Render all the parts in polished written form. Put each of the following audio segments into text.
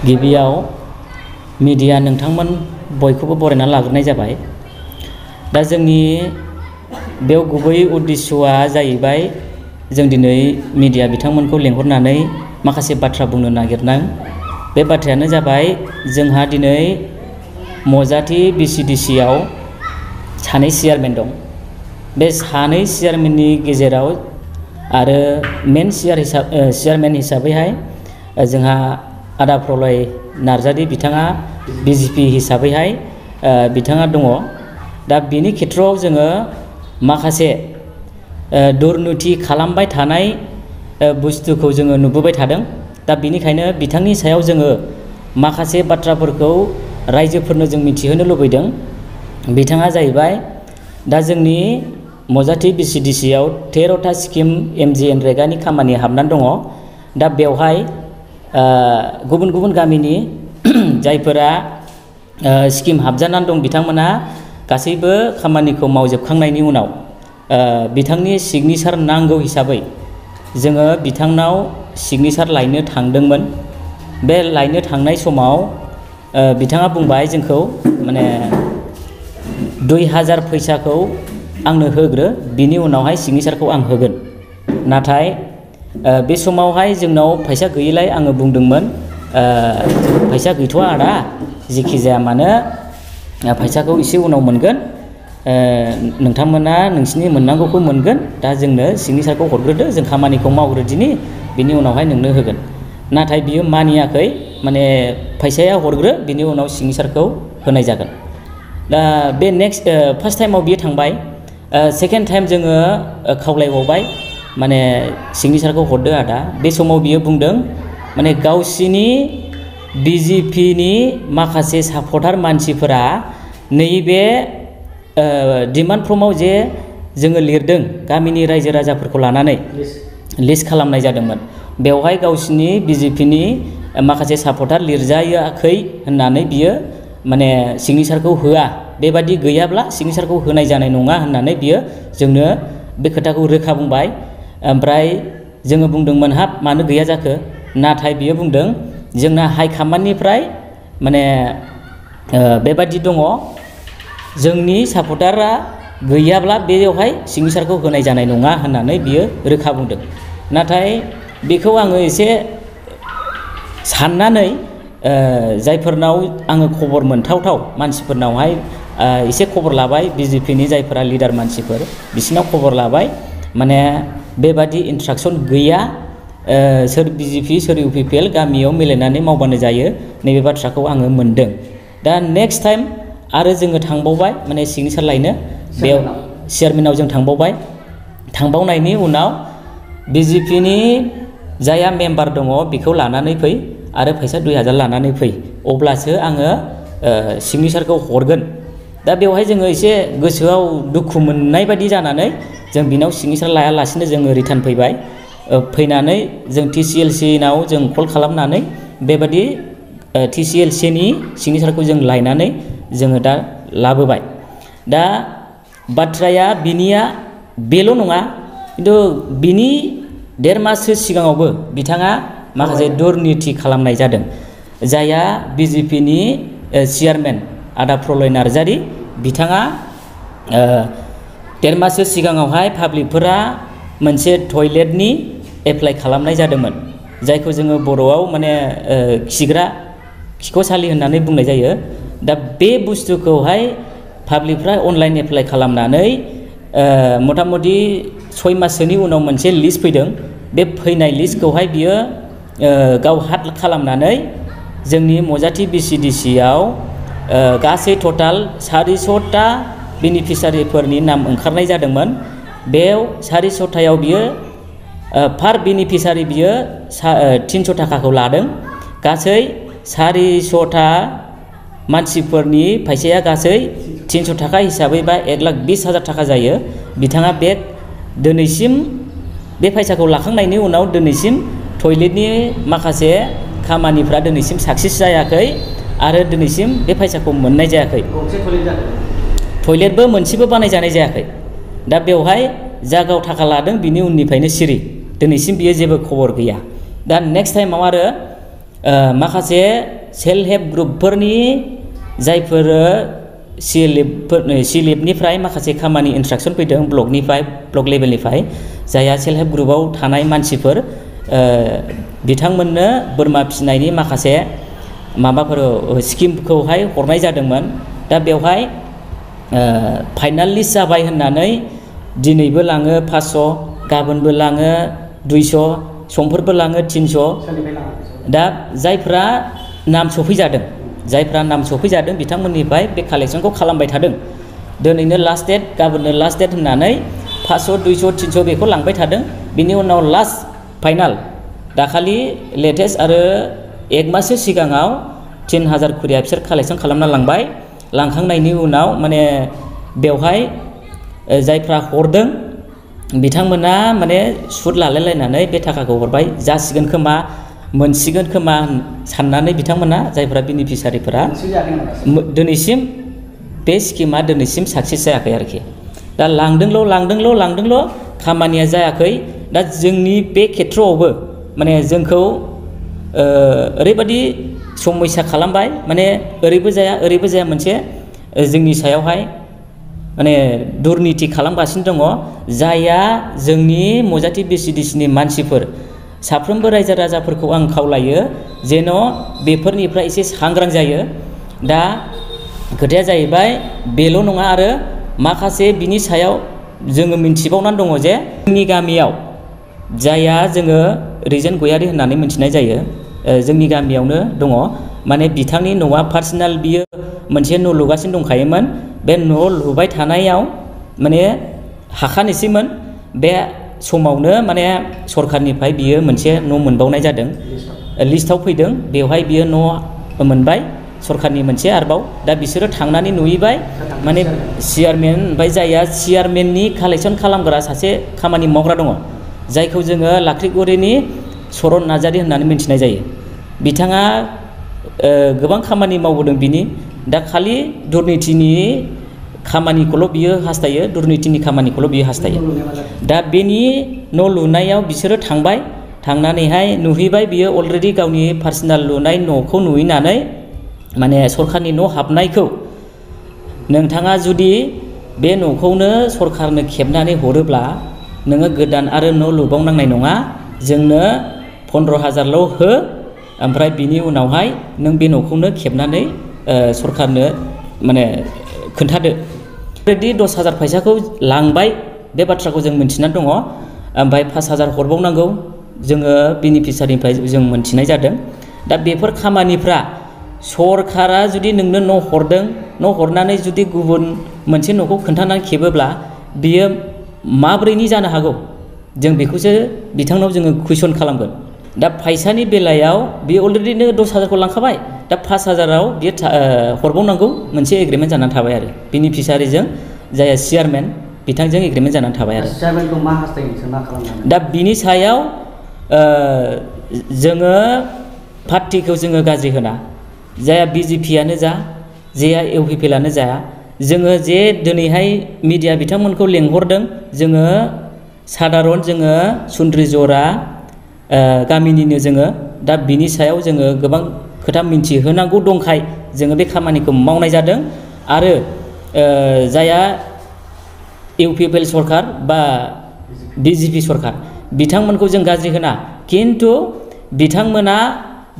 गिबियाव मीडिया नोंथांमोन बयखौबो बरायना लाग्रोनाय जाबाय। दा जोंनि बेयाव गुबै उद्देश्यआ जाहैबाय जों दिनै मीडिया बिथांमोनखौ लेंहरनानै माखासे बाथ्रा बुंनो नागिरनाय। बे बाथ्रायानो जाबाय जोंहा दिनै मजाथि BCDC आव सानै चेयारमेन दं। बे सानै चेयारमेननि गेजेराव आरो मेन चेयारमेन हिसाबैहाय जोंहा आदा प्रलय नार्जारि बिथाङा BJP हिसाबैहाय बिथाङा दङ। दा बेनि खेथ्रआव जोङो माखासे दुर्नीति खालामबाय थानाय बुस्थुखौ जोङो नुबोबाय थादों। दा बेनिखायनो बिथांनि सायाव जोङो माखासे बाथ्राफोरखौ रायजोफोरनो जों मिथिहोनो लुबैदों। बिथाङा जाहैबाय दा जोंनि मजाथि BCDC आव 13टा स्किम MGNरेगानि खामानि हाबनानै दङ। दा बेवहाय गुबुन गुबुन गामिनि जायफोरा स्किम हाबजानानै दं बिथांमोना गासैबो खामानिखौ मावजोबखांनायनि उनाव बिथांनि सिगनेचार नांगौ हिसाबै जोङो बिथांनाव सिगनेचार लायनो थांदोंमोन। बे लायनो थांनाय समाव बिथाङा बुंबाय जोंखौ माने 2000 फैसाखौ आंनो होग्रो, बिनि उनावहाय सिगनेचारखौ आं होगोन। नाथाय बे समावहाय जोंनाव फैसा गैयैलाय आङो बुंदोंमोन फैसा गैथ'आ आदा, जेखि जाया मानो फैसाखौ एसे उनाव मोनगोन, नोंथांमोना नोंसिनि मोननांगौखौ मोनगोन, दा जोंनो सिगनेचारखौ हरग्रोदो, जों खामानिखौ मावग्रोदिनि, बिनि उनावहाय नोंनो होगोन। नाथाय बियो मानियाखै, माने फैसाया हरग्रो बिनि उनाव सिगनेचारखौ होनाय जागोन। दा बे फार्स्ट टाइमाव बियो थांबाय। सेकेन्ड टाइम जोङो खावलायबावबाय माने सिगनेचारखौ हरदो आदा। बे समाव बियो बुंदों माने गावसिनि BJPनि माखासे सापर्टार मानसिफोरा नैबे डिमान्ड फर्माव जे जोङो लिरदों गामिनि रायजो राजाफोरखौ लानानै लिस्ट खालामनाय जादोंमोन, बेवहाय गावसिनि BJPनि माखासे सापर्टार लिरजायाखै होननानै बियो माने सिगनेचारखौ होआ, बेबादि गैयाब्ला सिगनेचारखौ होनाय जानाय नङा होननानै बियो जोंनो बे खोथाखौ रोखा बुंबाय। ओमफ्राय जोङो बुंदोंमोन हाब मानो गैया जाखो, नाथाय बियो बुंदों जोंना हाइकमान्डनिफ्राय माने बेबादि दङ, जोंनि सापर्टारा गैयाब्ला बेयावहाय सिगनेचारखौ होनाय जानाय नङा होननानै बियो रोखा बुंदों। नाथाय बेखौ आङो एसे साननानै जायफोरनाव आङो खबर मोनथावथाव मानसिफोरनावहाय एसे खबर लाबाय, BJPनि जायफोरा लिडार मानसिफोर बिसोरनाव खबर लाबाय, माने बेबादि इन्सट्राक्सन गैया, सोर BJP सोर UPPL गामियाव मिलायनानै मावबानो जायो, नैबे बाथ्राखौ आङो मोनदों। दा नेक्स्ट टाइम आरो जोङो थांबावबाय माने सिगनेचार लायनो, बेयाव चेयारमेनाव जों थांबावबाय। थांबावनायनि उनाव BJPनि जाया मेम्बार दङ बेखौ लानानै फै आरो फैसा 2000 लानानै फै, अब्लासो आङो सिगनेचारखौ हरगोन। दा बेवहाय जोङो एसे गोसोआव दुखु मोननाय बायदि जानानै जों बिनाव सिगनेचार लायालासिनो जोङो रिटार्न फैबाय। फैनानै जों TCLC-नाव जों कल खालामनानै बेबादि TCLC-नि सिगनेचारखौ जों लायनानै जोङो दा लाबोबाय। दा बाथ्राया बिनिया बेल' नङा, खिन्थु बिनि 1.5 माससो सिगाङावबो बिथाङा माखासे दुर्नीति खालामनाय जादों। जायहा BJPनि चेयारमेन आदा प्रलय नार्जारि बिथाङा 1.5 माससो सिगाङावहाय पाब्लिकफोरा मोनसे टयलेटनि एप्लाइ खालामनाय जादोंमोन, जायखौ जोङो बर'आव माने खिख'सालि होननानै बुंनाय जायो। दा बे बुस्थुखौहाय पाब्लिकफ्रा अनलाइन एप्लाइ खालामनानै मथा मथि 6 माससोनि उनाव मोनसे लिस्ट फैदों। बे फैनाय लिस्टखौहाय बियो गाव हात खालामनानै जोंनि मजाथि BCDC-आव गासै टटाल 400टा बेनिफिसारिफोरनि नाम ओंखारनाय जादोंमोन। बेयाव 400टायाव बियो पार बेनिफिसारि बियो 300 थाखाखौ लादों। गासै 400टा मानसिफोरनि फैसाया गासै 300 थाखा हिसाबै बा 1,20,000 थाखा जायो। बिथाङा दिनैसिम बे फैसाखौ लाखांनायनि उनाव दिनैसिम टयलेटनि माखासे खामानिफ्रा दिनैसिम साक्सेस जायाखै आरो दिनैसिम बे फैसाखौ मोननाय जायाखै। टयलेटबो मोनसेबो बानायजानाय जायाखै। दा बेवहाय जा गाव थाखा लादों बिनि उननिफ्रायनो सिरि, दिनैसिम बियो जेबो खबर गैया। दा नेक्स्ट टाइमाव आरो माखासे सेल्फ हेल्प ग्रुपफोरनि जायफोर सिलिपनिफ्राय माखासे खामानि इन्सट्राक्सन फैदों ब्लक लेभेलनिफ्राय जायहा सेल्फ हेल्प ग्रुपआव थानाय मानसिफोर बिथांमोननो बोरमा फिसिनायनि माखासे माबाफोर स्किमखौहाय हरनाय जादोंमोन। दा बेवहाय फाइनाल लिस्ट जाबाय होननानै दिनैबो लाङो 500, गाबोनबो लाङो 200, समफोरबो लाङो 300। दा जायफ्रा नाम सफैजादों बिथांमोननिफ्राय बे कालेक्सनखौ खालामबाय थादों। दिनैनो लास्ट डेट, गाबोननो लास्ट डेट होननानै 500, 200, 300 बेखौ लांबाय थादों। बिनि उनाव लास्ट फाइनाल दाखालि लेटेस्ट आरो 1 माससो सिगाङाव 3000 कुरिया बिसोर कालेक्सन खालामना लांबाय। लांखांनायनि उनाव माने बेवहाय जायफ्रा हरदों बिथांमोना माने सुद लालायलायनानै बे थाखाखौ हरबाय, जासिगोन खोमा, मोनसिगोन खोमा साननानै बिथांमोना जायफ्रा बेनिफिसारिफोरा दिनैसिम बे स्किमा दिनैसिम साक्सेस जायाखै आरोखि। दा लांदोंल' खामानिया जायाखै। दा जोंनि बे खेथ्रआवबो माने जोंखौ ओरैबायदि समयसा खालामबाय, माने ओरैबो जाया मोनसे जोंनि सायावहाय माने दुर्निति खालामगासिनो दङ। जायहा जोंनि मजाथि BCDC मानसिफोर साफ्रोमबो रायजो राजाफोरखौ आं खावलायो जेन' बेफोरनिफ्राय एसे सांग्रां जायो। दा खोथाया जाहैबाय बेल' नङा, आरो माखासे बिनि सायाव जोङो मिन्थिबावनानै दङ जे जोंनि गामियाव जायहा जोङो रिजेन गयारि होननानै मिन्थिनाय जायो, जोंनि गामियावनो दङ। माने बिथांनि न'आ पार्सनेल, बियो मोनसे न' लुगासिनो दंखायोमोन। बे न' लुबाय थानायाव माने हाखानोसैमोन। बे समावनो माने सरखारनिफ्राय बियो मोनसे न' मोनबावनाय जादों, लिस्टआव फैदों। बेवहाय बियो न' मोनबाय सरखारनि मोनसे आरोबाव। दा बिसोरो थांनानै नुहैबाय, माने चेयारमेन, ओमफ्राय जायहा चेयारमेननि कालेक्सन खालामग्रा सासे खामानि मावग्रा दङ, जायखौ जोङो लाख्रिगुरिनि चरन नार्जारि होननानै मिन्थिनाय जायो। बिथाङा गोबां खामानि मावबोदों बिनि। दा खालि दुर्नितिनि खामानिखौल' बियो हास्थायो, दा बेनि न' लुनायाव बिसोरो थांबाय, थांनानैहाय नुहैबाय बियो अलरेडि गावनि पार्सनेल लुनाय न'खौ नुहैनानै माने सरखारनि न' हाबनायखौ नोंथाङा जुदि बे न'खौनो सरखारनो खेबनानै हरोब्ला नोङो गोदान आरो न' लुबावनांनाय नङा, जोंनो 15,000ल' हो, ओमफ्राय बिनि उनावहाय नों बे न'खौनो खेबनानै सरखारनो माने खोन्थादो। अलरेडि 10,000 फैसाखौ लांबाय, बे बाथ्राखौ जों मिन्थिनानै दङ। ओमफ्राय 5,000 हरबावनांगौ जोङो बेनिफिसारिनिफ्राय जों मिन्थिनाय जादों। दा बेफोर खामानिफ्रा सरखारा जुदि नोंनो न' हरदों, न' हरनानै जुदि गुबुन मोनसे न'खौ खोन्थानानै खेबोब्ला बियो माब्रैनि जानो हागौ, जों बेखौसो बिथांनाव जोङो कुइसन खालामगोन। दा फैसानि बेलायाव बियो अलरेडिनो 10,000खौ लांखाबाय, दा 5,000आव बियो हरबावनांगौ मोनसे एग्रिमेन्ट जानानै थाबाय आरो बेनिफिसारिजों जायहा चेयारमेन बिथांजों एग्रिमेन्ट जानानै थाबाय आरो। चेयारमेनखौ मा हास्थायो नोंसोर मा खालामनांगोन? दा बिनि सायाव जोङो पार्टिखौ जोङो गाज्रि होना, जाया BJPआनो जा, जाया UPPआनो जा, जोङो जे दिनैहाय मिडिया बिथांमोनखौ लेंहरदों, जोङो साधारन जोङो सुन्द्रिजरा गामिनिनो जोङो। दा बिनि सायाव जोङो गोबां खोथा मिन्थिहोनांगौ दंखाय जोङो बे खामानिखौ मावनाय जादों। आरो जाया UPP सरखार बा BJP सरखार बिथांमोनखौ जों गाज्रि होना, खिन्थु बिथांमोना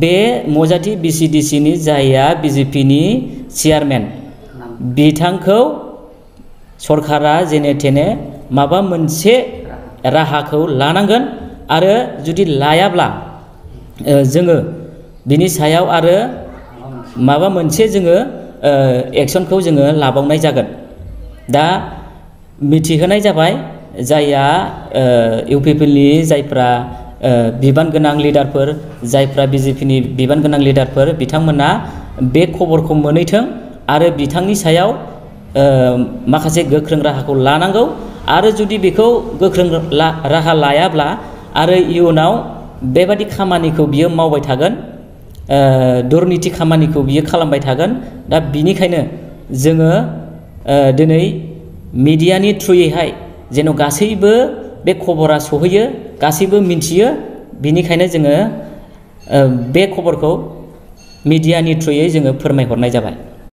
बे मजाथि BCDCनि जायहा BJPनि चेयारमेन बिथांखौ सरखारा जेने थेने माबा मोनसे राहाखौ लानांगोन। आरो जुदि लायाब्ला जोङो बिनि सायाव आरो माबा मोनसे जोङो एक्सनखौ जोङो लाबावनाय जागोन। दा मिथिहोनाय जाबाय जायहा UPPनि जायफ्रा बिबान गोनां लिडारफोर, जायफ्रा BJPनि बिबान गोनां लिडारफोर, बिथांमोना बे खबरखौ मोनहैथों आरो बिथांनि सायाव माखासे गोख्रों राहाखौ लानांगौ। आरो जुदि बेखौ गोख्रों राहा लायाब्ला आरो इयुनाव बेबादि खामानिखौ बियो मावबाय थागोन, दुर्निति खामानिखौ बियो खालामबाय थागोन। दा बिनिखायनो जोङो दिनै मिडियानि थ्रुयैहाय जेन' गासैबो बे खबरा सहैयो, गासैबो मिन्थियो, बिनिखायनो जोङो बे खबरखौ मिडियानि थ्रुयै जोङो फोरमायहरनाय जाबाय।